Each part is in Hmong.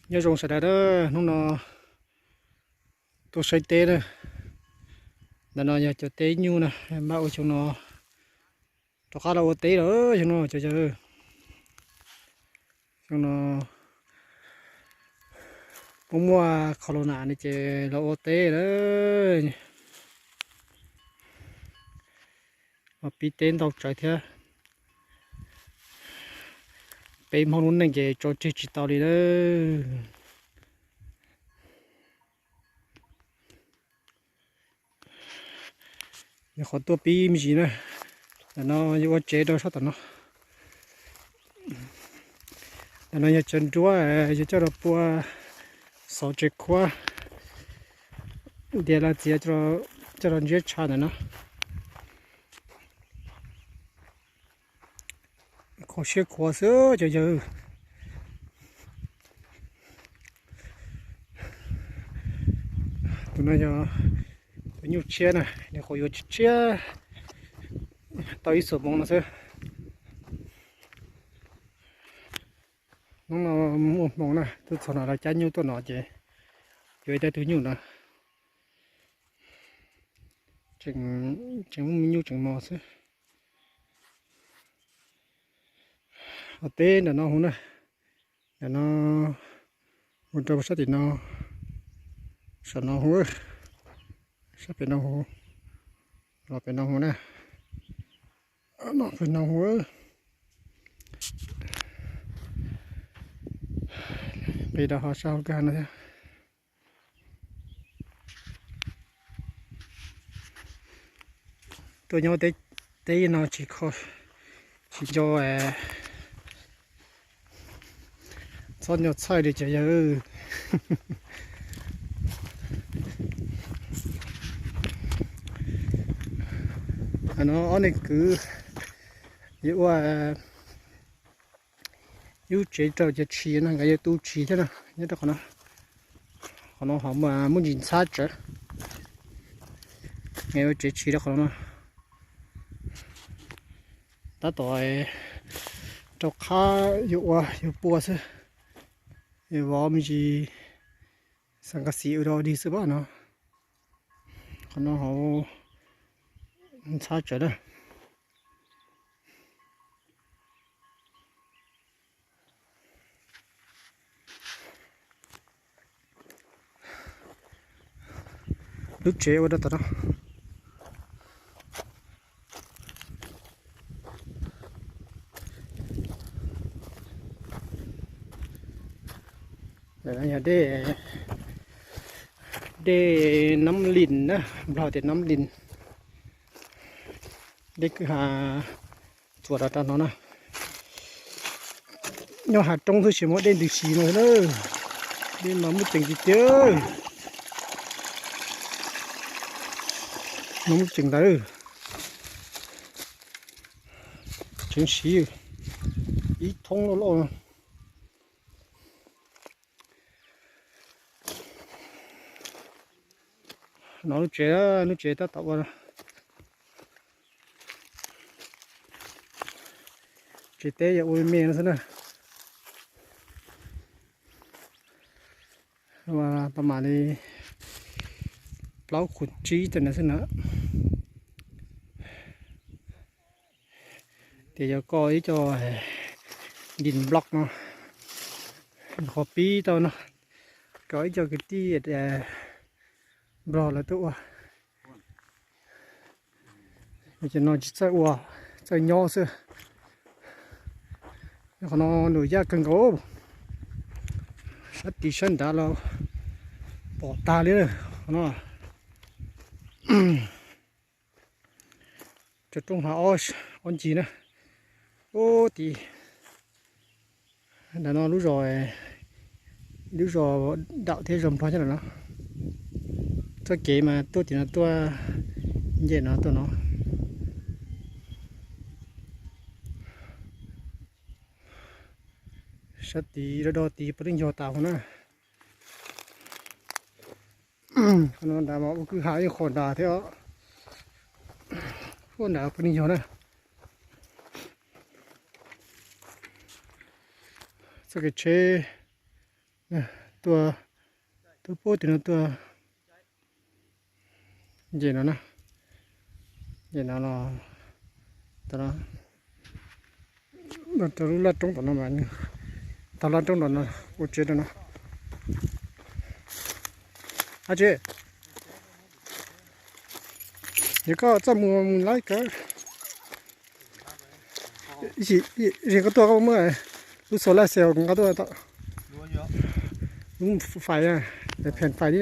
Nyob zoo sawv daws na, hnub no tuaj saib teb na. Ntawm no yog cov teb nyuj na, npaj ua xyoo no rov qab los ua teb lawm xyoo no cov yawg. Xyoo no muaj muaj corona ne ces los ua teb na. Los pib teb ntau tsawv thiab. Peb Hmoob lub neej ces tso tseg tsis tau li na. Yog qhov tuaj pib me ntsis na. Ntawm no yuav ua tsev rau sab tom no. Ntawm no yog cov nruab yuav coj los pua xov tsev khuab, ntiav los txiav coj los ntsiab tsha ntawm no. Kho siab khuav xwb cov yawg. Tus no yog tus nyuj tshiab na, nws qhuav yuav tshiab tshiab tau ib xuab moos no xwb. Hnub no muaj hmoo na, tuaj txog no los cab nyuj tuaj no ces yuav ib daim tug nyuj no. Tseem muaj me nyuj tseem mos xwb. Ho teb ntawm no hu na, ntawm no hu rau sab tim no, saum no hu, sab pem no hu, los pem no hu na, no pem no hu. Nqis rau hauv sab hauv kawg no thiab. Tuaj nyob teb no tsis kho, tsis nco txhob nco txhaij li cov yawg. No ob niag kwv yuav ua ib lub tsev rau cov tshis no, nkawd yuav tu tshis thiab no nyob rau qhov no. Qhov no ho muaj ntsis ntxhab tsawv, nkawd yuav tsev tshis rau qhov no. Tab tom rau qab yuav ua yuav pua xwb, yuav vov me ntsis xas kas xis ua rau dig xwb pab no. Qhov no ho ntxhab tsawv na. Lub tsev ua rau tom no. Ntawm no yog dej, dej Nab Lis na, Nplog tias Nab Lis. Dej kwj ha txuas rau rau no na. Nyob hav roob xwb tsis muaj dej ntws si no na. Dej mas muaj ceem tiag tiag. No muaj ceem ntawd. Tseem siv ib thoob loj loj. No lub tsev, lub tsev tab tom ua, tsev teb yog ua me me no xwb na. Tau mam li plaub khuv tsib tam no xwb na. Tias yuav koj ib co din block no, qhov pib tau no, rau ib co kwv tij Nplog lawv tuaj ua. Ces no tsis txawj ua, txawj nyob xwb. Qhov no nws yaj kawg nkaus, sab tid sab nrad los pom tag li qhov no. Cov rooj hav ob ncig na, ub tid. Ntawm no lub zos, lub zos Daum thiab zos Nplog nyob ntawm no. Txoj kev mas tuaj tim no tuaj, nce no tuaj no. Sab tid do do tid puav leej yog tas hauv na. Qhov no nrad mas ua kwj ha ib qho nrad thiab, ua nrad puav leej yog na. Txoj kev tsheb, Tuaj, tuaj pub tim no tuaj. Ces no na, ces no los, rau lub laj roob tom no mas, tag laj roob tom no ua tsev rau no. Ab tsi, yog koj txaj muag mus laib kawg. Ib sim koj tuaj koj muab lub solar cell nqa tuaj tau. Lub fais, pheem fais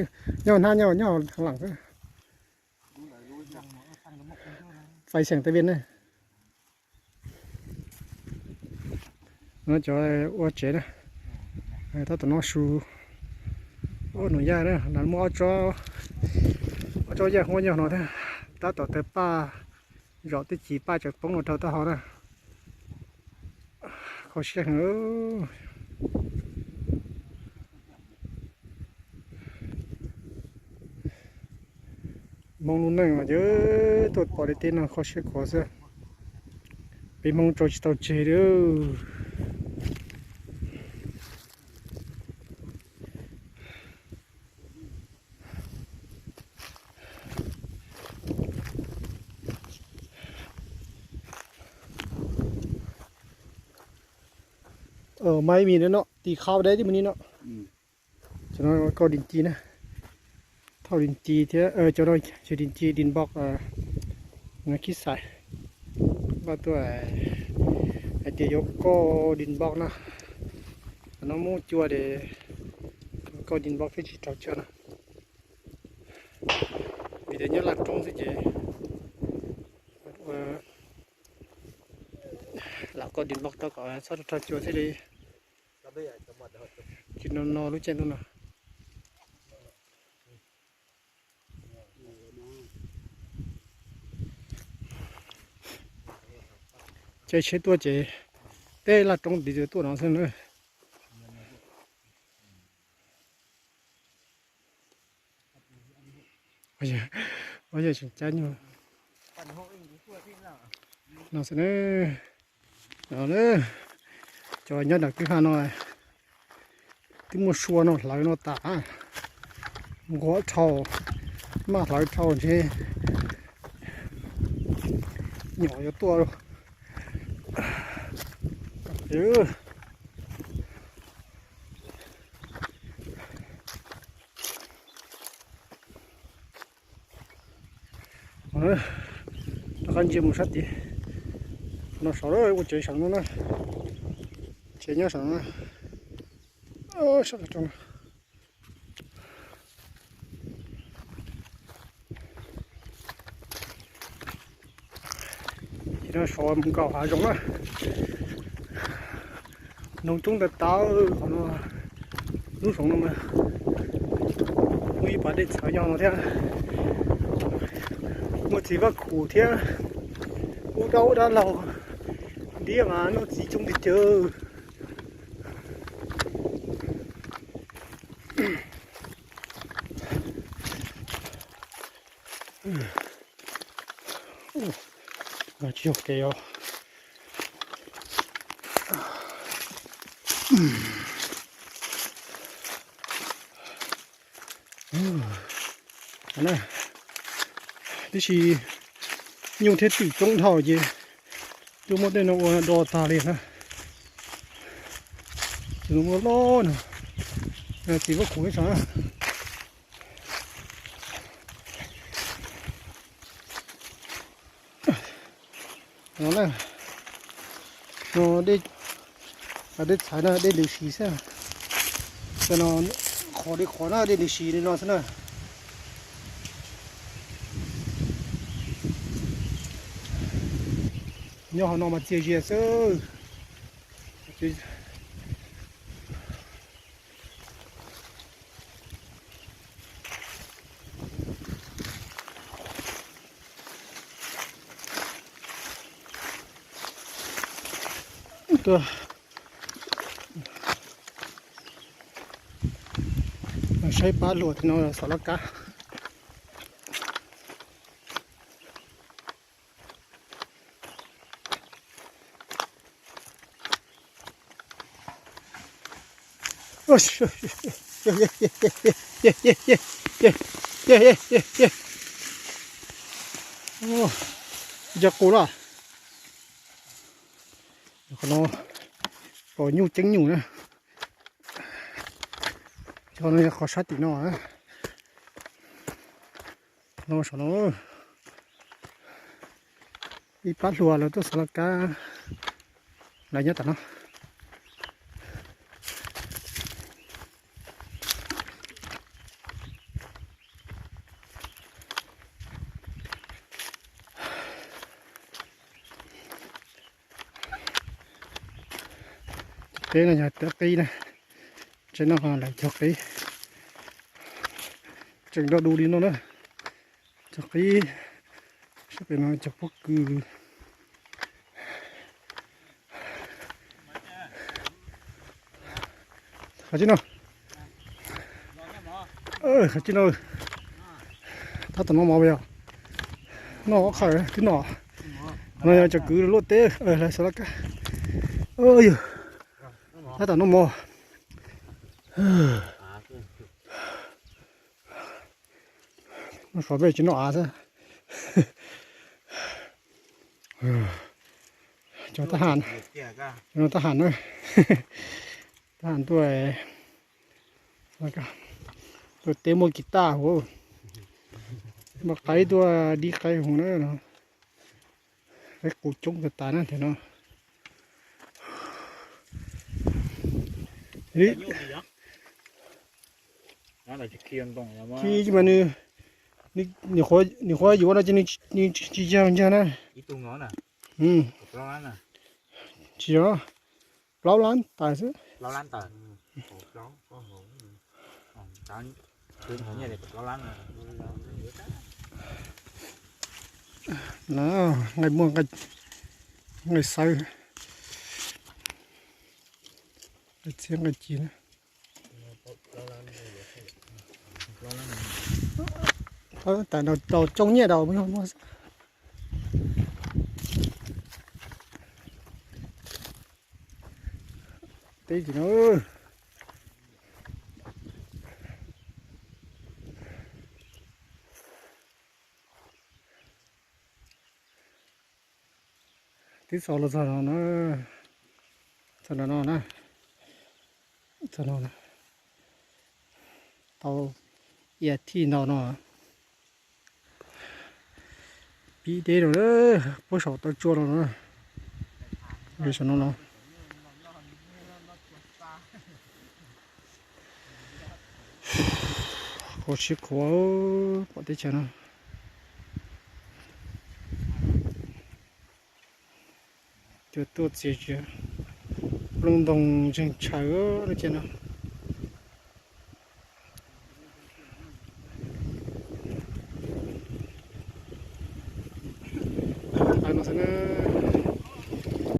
nyob hnab nyob nyob hauv lam xwb. Fais xeem tawv vias na. No cov ua tsev na, tab tom no su ua nus yaj na, lawv muaj ob tsob yaj huab nyob no thiab, tab tom tawg paj, zaum tib ci paj tseem poob los rau taub hau na. Kho siab heev. Hmoob lub neej mas yog tuaj pom li tej no kho siab khuav xwb. Peb Hmoob tso tsis tau tseg li. Mas ib me no tim qhov deb tib mus ni no. Cov no kauj dis ci na, thauj dis ci thiab, cov no yog dis ci, dis npog, no khib xais. Npaj tuaj hais tias yuav kauj dis npog na, no muab cua ces kauj dis npog thiaj tsis raug cua na. Vim tias nyob laj roob xwb ces lam kauj dis npog rau kom txhob raug cua thiaj li tsis no no lub caij ntuj no. Caij tsheb tuaj ces tej laj roob tid tuaj no xwb na. Yog tseem cab nyuag no xwb na. Cov nyob nram kwj ha no twb muaj sua no hlawv no tas, nquag dhau, maj hlawv dhau ntshe nyuam yuav tuaj. Rov qab ntsia mus sab tid no, saum ua tsev saum no na, tsev nyob saum no, sab rau no. Ces no saum mus nkaum hav zoov na, noog coob tas tas qhov no, lub zoov no mas muaj ib pas dej txhawv nyob no thiab, muaj txiv vaj khum thiab, ub dab ub dab laug, diab mas noj txiv coob tiag tiag. Tsis yog kev os. Tiam sis nyuj thiab twm coob dhau ces twb muab tej no ua do tag li na. Tsis muaj loj no, txiv vaj khum ib tsam na. No na, no dej txhais na, dej ntws si xwb. Cov no qhuav li qhuav na, dej ntws si li no xwb na. Nyob hauv no mas txias zias xwb. Tuaj saib pab luam tim no xav loj kab. Ua, cov qus lawm. Qhov no, qhov nyuj ceeb nyuj na. Cov no yog qhov sab tim no. No saum no, ib pab hluas lawv tuaj xav laj kab, lawv nyob tom no. Teb no yog teb qib na, tsev no lawv cog qib, tseem nrog du li no na, cog qib, sab pem no cog pob kws. Qhov tsi no, qhov tsi no, tab tom noj mov yog, noj ob qhawv twb noj. No yog cov kwv luaj teb lawv xav laj kab. Yog, tab tom noj mov. Noj sov peb tsis noj av xwb. Cov tab ham, cov no tab ham na, tab ham tuaj, tuaj teb muaj kis taj huv, mas qaib tuaj dib qaib huv na, qaib qus coob tas tas na tiam no. Tsis mas nws, nws qhuav yuav no ces nws tsis yog ncag na. Tsis yog, plaub lab tas xwb. Na, nqaij muaj, nqaij xawb, nqaij txiab nqaij ci na. Tam no tau coob nyiaj tau muaj. Teb tim no, twb xaus los txog no na, txog no na, txog no na, tau ib as thiv ntau no. Pib deb rau puag saum taw tsua no na, saum no no. Qhuav siab qhuav pom teb chaws no. Cua tuaj txias tsiv, nplooj ntoo ntseeg tshaw no ces no.